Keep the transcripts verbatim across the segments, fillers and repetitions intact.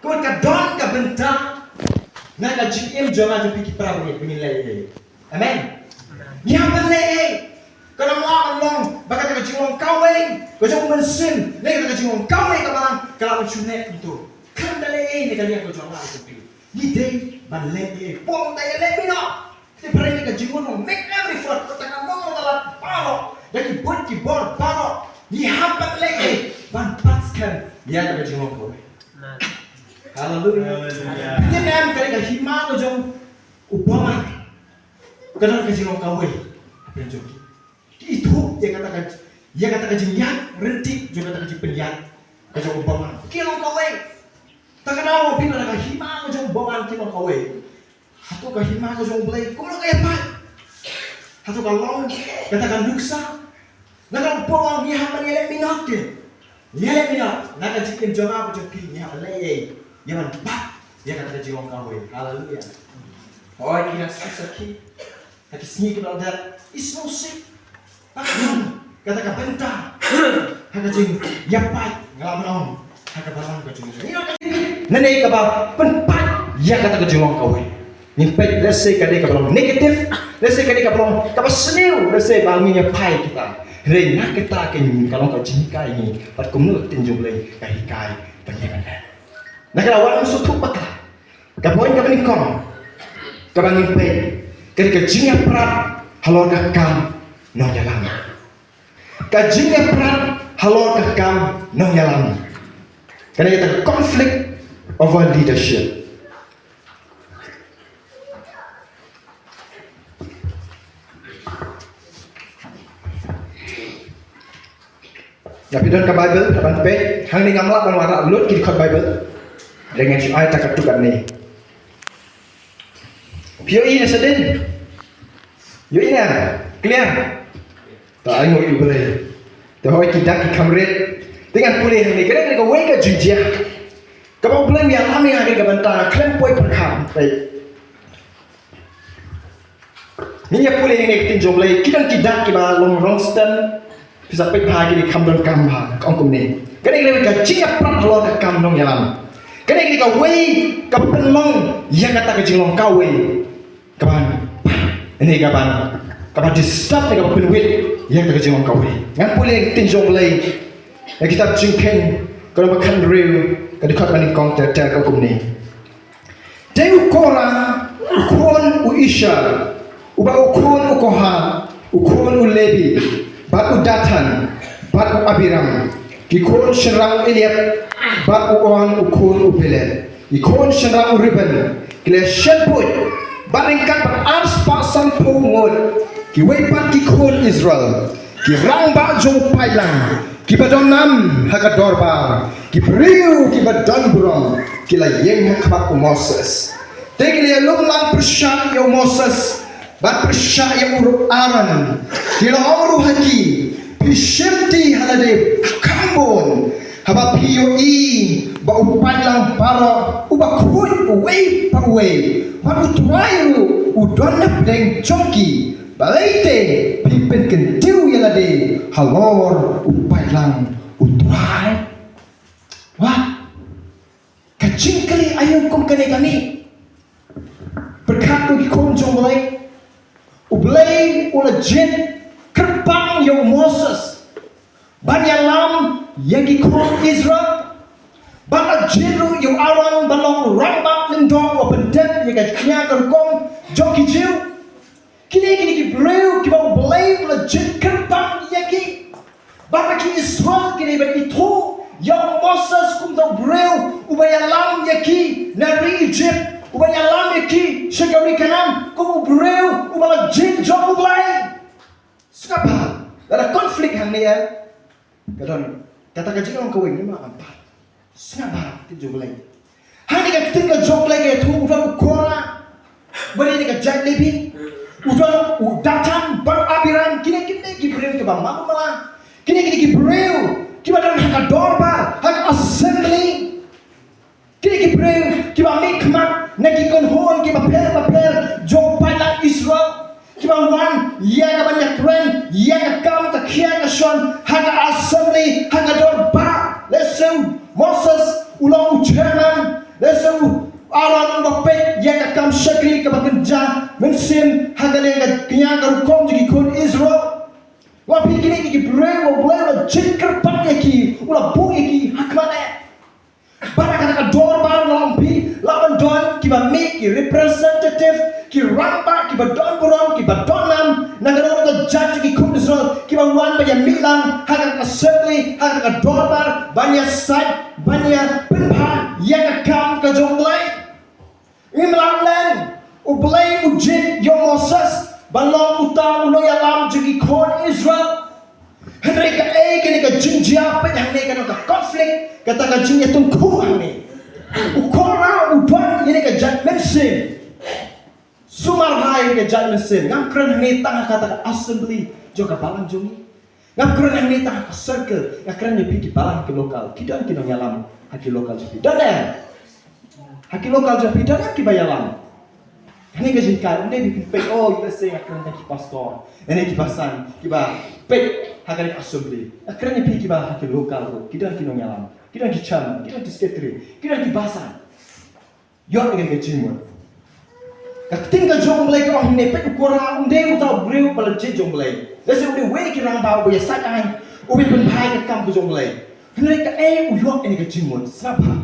Kumta ka don ka bynta na ka jingim jong nga jong phi ki para bangeit ba ngin leh ei. Amen. Ngi hap ban leh ei. Ka long, ka long ba kata ka jinglong kawei ka jong u Mynsiem, ne kata ka jinglong kawei ka Balang ka lah ban shu leh kumto. Khlem da leh ei na ka liang ka jong nga jong phi, ngi dei ban leh ei. Paul u ong, ïaleh minot. Te pyrshah ïa ka jingmut, make every effort, kata ka long ka lad baroh, da ki buit ki bor baroh, ngi hap ban leh ei ban pat skhem ïa ka jinglong kawei. Amen. Haleluia. Haleluia. Te em, ka dei ka hima ka jong u bymman, ka don ka jinglong kawei. Pynjot ki, ki ithuh ïa kata ka, ïa kata ka jingïaid ryntih jong kata ka jingpynïaid ka jong u bymman, ki long kawei. Ta ka daw phi, na ka hima ka jong u bymman ki long kawei. Hato ka hima ka jong U Blei kumno ka ïapait? Hato ka long kata ka nuksa? Na ka, u Paul u ong ngi hap ban ïaleh minot te. Ïaleh minot. Na ka jingim jong nga bad jong phi ngi hap ban leh ei ïa ban pat ïa kata ka jinglong kawei. Haleluia. Hooid, ngi dang shu sakhi ha ki sngi kiba la dep, isynei sih. Kata ka bynta ha ka jingïapait, nga la ban ong, ha ka balang ka jong ngi. Nangne kaba pynpait ïa kata ka jinglong kawei, ngin peit, lehse ka dei kaba long negative, lehse ka dei kaba long kaba sniew, lehse ba ngin ïa phai kita. Hynrei na kata ka, ka long ka jinghikai ngi bad kumno ka ktien jong U Blei ka hikai ban ïa kane. Na ka daw wat ym sngewthuh bakla. Ka point kaba nyngkong kaba ngin peit ka dei ka jingïaprat halor ka kam nongïalam. Ka jingïaprat halor ka kam nongïalam. Kane ka conflict over leadership. Nga phi don ka Bible, ka ban peit, hangne ngam lah ban wanrah lut ki dkhot Bible. Hynrei ngan shu ai ta katto katne. Phi ïohi na shadien? Ïohi na? Clear? Ta ai ngut ïa U Blei. Te hooid ki dak ki kham rit. Te ngan pule hangne, kane ka wei ka jingjia kaba U Blei u ïalam ïa nga ha kane ka bynta, khlem poi pyrkhat. Peit. Ngin ïa pule ïa kane ka ktien jong U Blei, ki don ki dak kiba long rongstem. Phi sa peit bha, kine kham donkam bha, ka ong kumne. Kane ka dei ka jingïaprat halor ka kam nongïalam. Kane ka dei kawei kaba pynlong ïa kata ka jinglong kawei. Kaban, ne kaban, kaban disturb ne kaban pynwit ïa kata ka jinglong kawei. Ngan pule ïa ka ktien jong U Blei na kitab Jingkheiñ, ka lynnong ba khathynriew, ka dkhot ba nyngkong, te, te ka ong kumne. Te u Korah, u khun u Izhar, uba u khun u Kohath, u khun u Lebi, bad u Dathan, bad u Abiram, ki khun shynrang u Eliab, bad u On, u khun u Peleth, ki khun shynrang u Reuben, ki la sheptieng, bad ryngkat bad ar spah sanphew ngut kiwei pat ki khun Israel, ki rangbah jong u paidlang, kiba don nam ha ka dorbar, ki briew kiba don burom, ki la ïeng ha khmat u Moses. Te ki la ïalum lang pyrshah ïa u Moses bad pyrshah ïa u Aaron. Ki la ong ruh ha ki, phi shimti ha lade kham bun, haba phi ïohi ba u paidlang baroh uba khuid uwei pa uwei, bad U Trai ruh u don napdeng jong ki. Balei te phi pynkyntiew ïa lade halor u paidlang U Trai? Wah, ka jingkylli aïu kum kane kane. Pyrkhat ko ki khun jong U Blei. U Blei u la jied kyrpang ïa u Moses ban ïalam ïa ki khun Israel. Bad la jied ruh ïa u Aaron ban long u rangbah lyngdoh uba pyndep ïa ka jingïaid ka rukom jong ki Jiw. Kine, kine ki briew kiba U Blei u la jied kyrpang ïa ki. Bad ba ki Israel kine ba ki ithuh ïa u Moses kum uta u briew uba ïalam ïa ki na ri Ijipt, uba ïalam ïa ki sha ka ri Kanaan, kum u briew uba la jied jong U Blei. Sngap bha, lada conflict hangne ïa ka don kata ka jinglong kawei, ngim lah ban pat. Sngap bha, ktien jong U Blei. Hangne ka ktien ka jong U Blei ka ïathuh, u don u Korah, ba dei na ka jait Lebi, u don u Dathan bad u Abiram, kine, kine ki briew kiba map mala, kine, kine ki briew kiba don ha ka dorbar, ha ka assembly. Kine ki briew kiba mihkhmat na ki kynhun kiba pher bapher jong u paidlang Israel, kiba wan ïa kaban ïakren ïa ka kam ka khia ka shon ha ka assembly, ha ka dorbar. Lehse u Moses u long u chairman, kaba kynja mynsiem ha ka liang ka kñia ka rukom jong ki khun Israel. Wat phi kine ki briew ba U Blei u la jingkyrpad ïa ki, u la buh ïa ki ha khmat eh. Bad ha kata ka dorbar nga ong phi, la ban don kiba mih, ki representative, ki rangbah, kiba don burom, kiba don nam, na ka dohnud ka jait jong ki khun Israel, kiba wan ban ïa mih lang ha ka assembly, ha ka dorbar, ban ïa sait, ban ïa pynbha ïa ka kam ka jong U Blei. Ngim lah len, U Blei u jied ïa u Moses ban long uta u nongïalam jong ki khun Israel. Hynrei kaei kane ka jingjia peit hangne, kane ka conflict, kata ka jingïatyngkhuh hangne. U Korah u don ïa kane ka jait mynsiem. Sumar ha ïa kane ka jait mynsiem. Ngam kren hangne tang ha kata ka assembly jong ka balang jong ngi. Ngam kren hangne tang ha ka circle, nga kren ïa phi ki balang ha ki local. Ki don ki nongïalam ha ki local jong phi. Don eh? Ha ki local jong phi don eh kiba ïalam? Hangne ka jingkren, ym dei phi peit, oh, ïa lehse nga kren tang ki pastor, ïa ne ki basan kiba peit ha kane ka assembly. Nga kren ïa phi kiba ha ki local ruh, ki don ki nongïalam, ki don ki chairman, ki don ki secretary, ki don ki basan. Ïoh ïa ka jingmut. Ka ktien ka jong U Blei ka ong hangne, peit, u Korah um dei uta u briew ba la jied jong U Blei. Lehse u dei uwei ki rangbah uba ïa sait aiñ, uba ïa pynbha ïa ka kam ka jong U Blei. Hynrei kaei u ïoh ïa ka jingmut, sngap bha.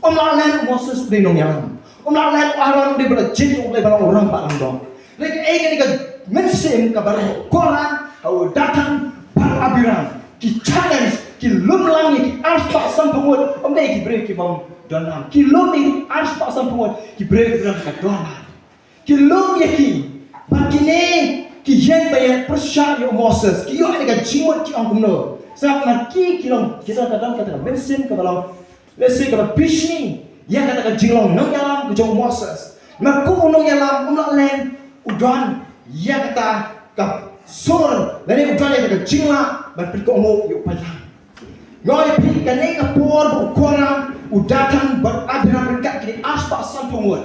Um lah len u Moses u dei nongïalam. Um lah len u Aaron u dei ba la jied jong U Blei ba long u rangbah langdong. Hynrei kaei kane ka mynsiem kaba u Korah, ha u Dathan bad Abiram. Ki challenge, ki lum lang ïa ki arspah sanphew ngut, ym dei ki briew ki bym don nam. Ki lum ïa ki arspah sanphew ngut, ki briew ki don ka dorbar. Ki lum ïa ki, bad kine ki ïeng ban ïa pyrshah ïa u Moses. Ki ïoh ïa ka jingmut, ki ong kumno. Sngap, namar ki, ki long, ki don ka, don kata ka mynsiem kaba long, lehse kaba bishni ïa kata ka jinglong nongïalam ka jong u Moses. Namar kum u nongïalam um lah len u don ïa kata ka sur lane u don ïa kata ka jinglah ban pynkohnguh ïa u paidlang. Nga ong ïa phi, kane ka por ba u Korah, u Dathan bad u Abiram ryngkat kine arspah sanphew ngut,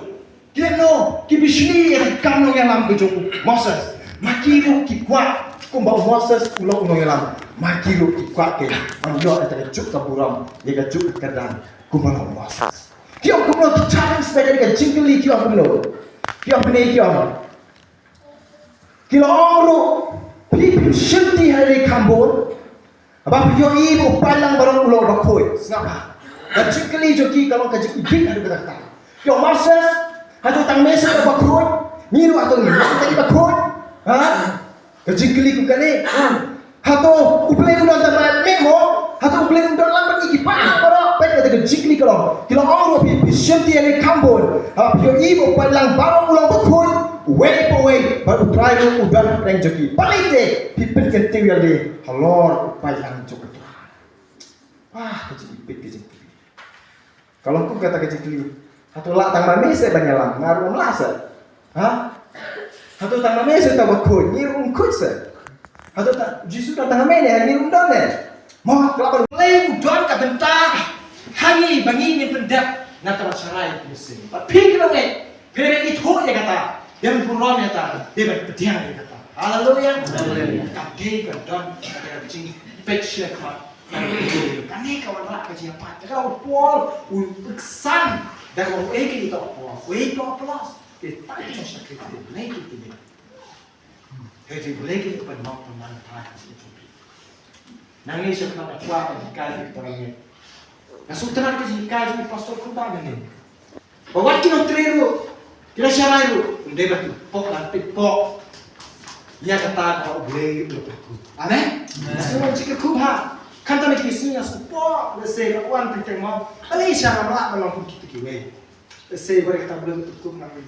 ki leh kumno? Ki bishni ïa ka kam nongïalam ka jong u Moses. Ma ki ruh ki kwah kumba u Moses u long u nongïalam. Ma ki ruh ki kwah, ki ïoh ïa ka juk ka burom, ïa ka juk ka kyrdan kumba long u Moses. Ki ong kumno, ki challenge ïa ka jingkylli, ki ong kumno? Ki ong kumne, ki ong, ki la ong ruh, phi phim shimti ha ri khambun, haba phi ïohi ba u paidlang baroh u long uba khuid. Sngap bha. Ka jingkylli jong ki ka long ka jingkylli haduh katta katta. Ki ong, Moses, hato tang me seh uba khuid? Ngi ruh hato ngi long tang kiba khuid? Ha? Ka jingkylli kum kane. Hato U Blei u don tang bad me mo? Hato U Blei u don lang bad ngi ki paidlang baroh? Peit kata ka jingkylli ka long. Ki la ong ruh, phi, phi shimti ha ri khambun, haba phi ïohi ba u paidlang baroh u long uba khuid, uwei pa uwei, bad U Trai ruh u don hapdeng jong ki. Balei te phi pynkyntiew ïalade halor u paidlang jong ka Trai? Wah, ka jingpeit, ka jingpeit. Ka long kum kata ka jingkylli. Hato lah tang ma me seh ban ïalam, nga ruh ngam lah seh? Ha? Hato tang ma me seh uta uba khuid, ngi ruh ngim khuid seh? Hato tang, Jisu tang, tang ma me ne, ngi ruh ngim don ne? Mo, ka lah ban, U Blei u don ka bynta ha ngi ba ngi ngin pyndep na ka ban sharai ka mynsiem. Bad phi ki nongngeit, phi dei ban ithuh ïa kata, dei ban burom ïa kata, dei ban pdiang ïa kata. Haleluia. Haleluia. Ka dei ban don ka jingpeit sha khmat. Kane ka wanrah ka jingïapaid. Te ka u Paul u pynsan da ka u ei ki to Paul, u ei to Apollos. Te ta ki shakri te Blei ki te. Hei te Blei ki te pan mok pan man ta ka jingïapaid. Nangne sha khmat nga kwah ban hikai ïa ki para ngi. Nga sngewtynnat ka jinghikai jong u pastor khublei nangne. Ba wat ki nongtrei ruh, ki nongshakri ruh, ym dei ban pynpok, ban pynpok ïa kata kaba U Blei u la pynkup. Amen. Nga sngewbha jingkyrkhu bha. Khamtam ïa kine ki sngi nga sngewpok, lehse ka wan teng teng mo. Balei sha ngam lah ban long kum kita kiwei. Lehse ba dei kata U Blei u pynkup nangne.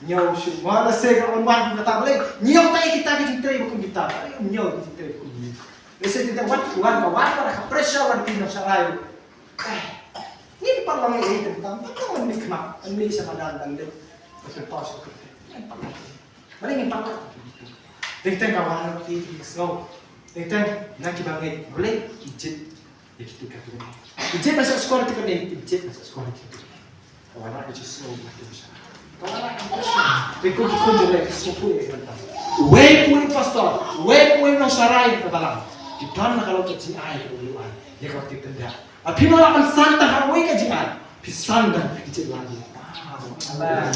Ñiew shuh mo, lehse ka wan wan kum kata, balei ñiew ta ïa kita ki jingtrei ba kum kita. Balei ym ñiew ki jingtrei ba kum kita. Lehse kita wat wan ka wan ka pressure wan ki nongshakri ruh. Eh, ngin pat long ei ei tang tang, tang tang mynmiet khmat, mynmiet sha madan tang dei. Ba sha tau sha kut. Ngin pat long. Balei ngin pat long? Teng teng ka wan ki ki sngew. Teng teng na ki ba ngeit Blei ki jied ïa ki tu ka tu. Ki jied na sha skor tu ka ne, ki jied na sha skor tu ka ne. Ka wan ki sngew ba tu sha. Ka wan ki sngew. Te ku ku jole ki sngew ku ïa ka tang. Wei ku pastor, wei ku nongshakri ka balang. Ki don na ka long ka jingai ka long ai. Ïa ka ti tenda. Phi ym lah ban san tang ha kawei ka jingai. Phi san tang ha ka jingïalang. Amen.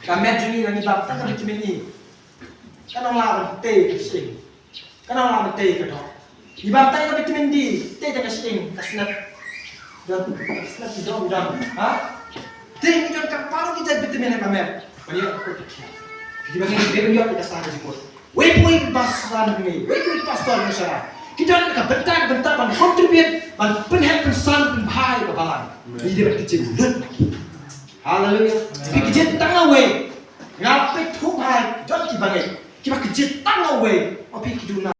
Ka met jong ngi la ngi bam tang ka vitamin E. Ka nang lah ban tei ka shyieng. Ka nang lah ban tei ka doh. Ngi bam tang ka vitamin D, tei tang ka shyieng, ka snep. Don, ka snep ki don, don. Ha? Tei ngi don ka baroh ki jait vitamin ha ka met. Ban ïoh ka kut ka khiah. Ki ba ngi dei ban ïoh ka sah ka jingkut. Wei pa wei ba san ngi, wei pa wei pastor ngi sara. Ki don ka bynta, ka bynta ban contribute, ban pynheh pynsan pynbha ïa ka balang. Ngi dei ban kjit lut. Haleluya. Phi kjit tang wei. Nga phi thuh hai, don ki bangeit. Ki ba kjit tang wei. O phi ki duna.